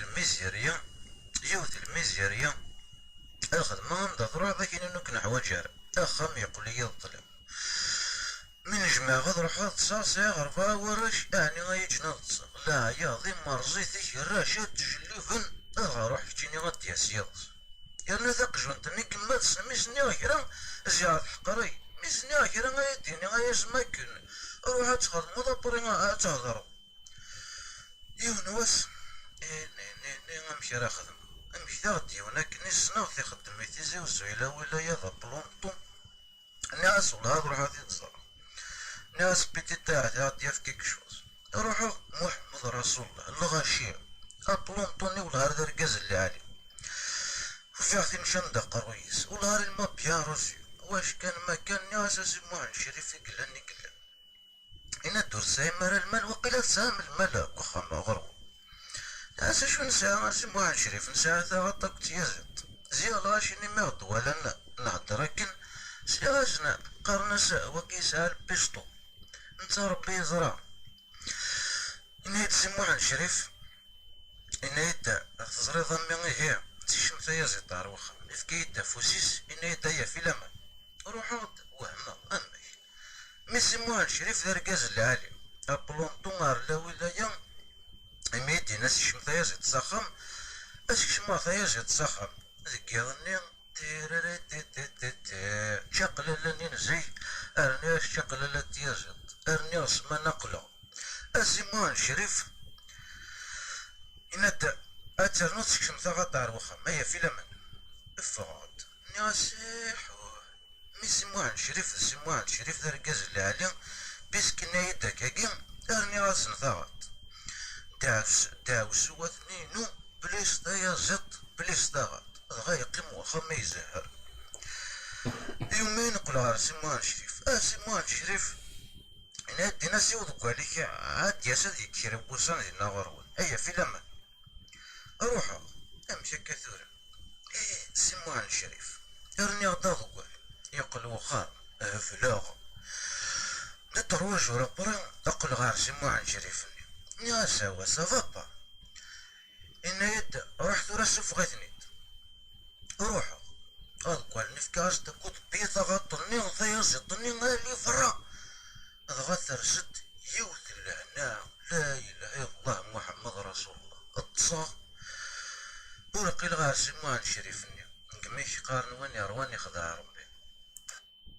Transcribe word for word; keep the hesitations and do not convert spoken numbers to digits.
Lmizirya, yiwet lmizirya. Lxedma anda truḥeḍ akken ur k-neḥwaǧ ara. Axxam yeqqel-iyi d ṭṭlam. Mi nejmeɛ ad ruḥeɣ ad ṭṭseɣ, sɛiɣ rebɛa warrac, ɛni ay ǧǧen ad ṭṭseɣ? Leɛyaḍ, imerẓi, tikerrac, ad ttjelliben, ad ɣer ruḥ keččini ad d-yas yiḍes. Yerna taqjunt-nni yemma tessnem mi s-nniɣ kra, ziɛet ḥqer-iyi. Mi s-nniɣ kra ay d-tini ay asem akken. Ruḥ ad txedmeḍ apri ad thedreḍ. Yiwen wass, ini, ini, ini, amek ara xedmeɣ? Amek taɣ-d yiwen akken i ssneɣ tixeddem i Tizi Uzzu, ila wilayat d aplanṭu. Nniɣ-as wellah ad ruḥeɣ ad t-id-ẓreɣ. Nniɣ-as petit ahat ad d-yaf quelque chose. Ruḥeɣ Muḥemmed Rasulullah, lɣaci, aplanṭu-nni wellah ar d argaz n lɛali. Ufiɣ timca n dda aqerruy-is, wellah ar il m'a bien reçu. Wac kan ma kan, nniɣ-as a Si Muḥend Crif i yellan i yellan. Yenna-d ur tesɛim ara lmal, waqila tesɛam lmal deg uxxam ɣur-wen. Nniɣ-as acu nesɛa a Si Muḥend Crif, nesɛa taɣaṭ akked tyaziḍt. Ziɣ lɣaci-nni mi ɣ-d-walan nhedder akken, sliɣ-asen qqaren-as wagi yesɛa lpiṣṭu, netta Rebbi yeẓra. Yenna-yi-d Si Muḥend Crif, yenna-yi-d teẓriḍ a mmi, ihi, ttikcem tayaziḍt ar wexxam. Yefka-yi-d afus-is, yenna-yi-d aya fi laman. Ruḥeɣ-d wehmeɣ amek. Mi Si Muḥend Crif d argaz n lɛali, aplanṭu ar la wilaya, imi i d-yenna sekcem tayaziḍt s axxam, ad sekcmeɣ tayaziḍt s axxam. Deg yiḍ-nni, tiririritititi, ččaqlala-nni n zik, rniɣ ččaqlala n tyaziḍt, rniɣ ssmana aqleɣ. A Si Muḥend Crif, yenna-d ad ternuḍ sekcem taɣaṭ ar wexxam, aya fi laman. Ffɣeɣ-d. Nniɣ-as iḥuh. Mi Si Muḥend Crif d Si Muḥend Crif d argaz n lɛali, puisque yenna-yi-d akkagi, rniɣ-asen taɣaṭ. Deɛwes-, deɛwes watni-inu, plus tayaziḍt, plus taɣaṭ. Dɣa yeqqim wexxam ma izehher. Yumi neqqel ɣer Si Muḥend Crif. Ah, Si Muḥend Crif, yenna-d, ini-as i uḍeggal-ik ad d-yas ad yekk kra n wussan dinna ɣur-wen. Aya fi laman. Ruḥeɣ. Amek akka tura? Ih, Si Muḥend Crif. Rniɣ-d aḍeggal. Yeqqel wexxam. Hebleɣ. Deux trois jours après, qqleɣ ɣer Si Muḥend Crif-nni. Nniɣ-as awa, ça va pas? Yenna-yi-d, ruḥ tura suffeɣ-iten-id. Ruḥeɣ. Aḍeggal-nni fkiɣ-as-d akked bi taɣaṭ-nni, tayaziḍt-nni, ali berra. Dɣa ters-d yiwet n lehna, la ilaha illallah Muḥemmed Rasulullah. Ṭṭseɣ. Ur qileɣ ɣer Si Muḥend Crif-nni. Deg mi k-qqaren win iṛwan ixdeɛ Ṛebbi.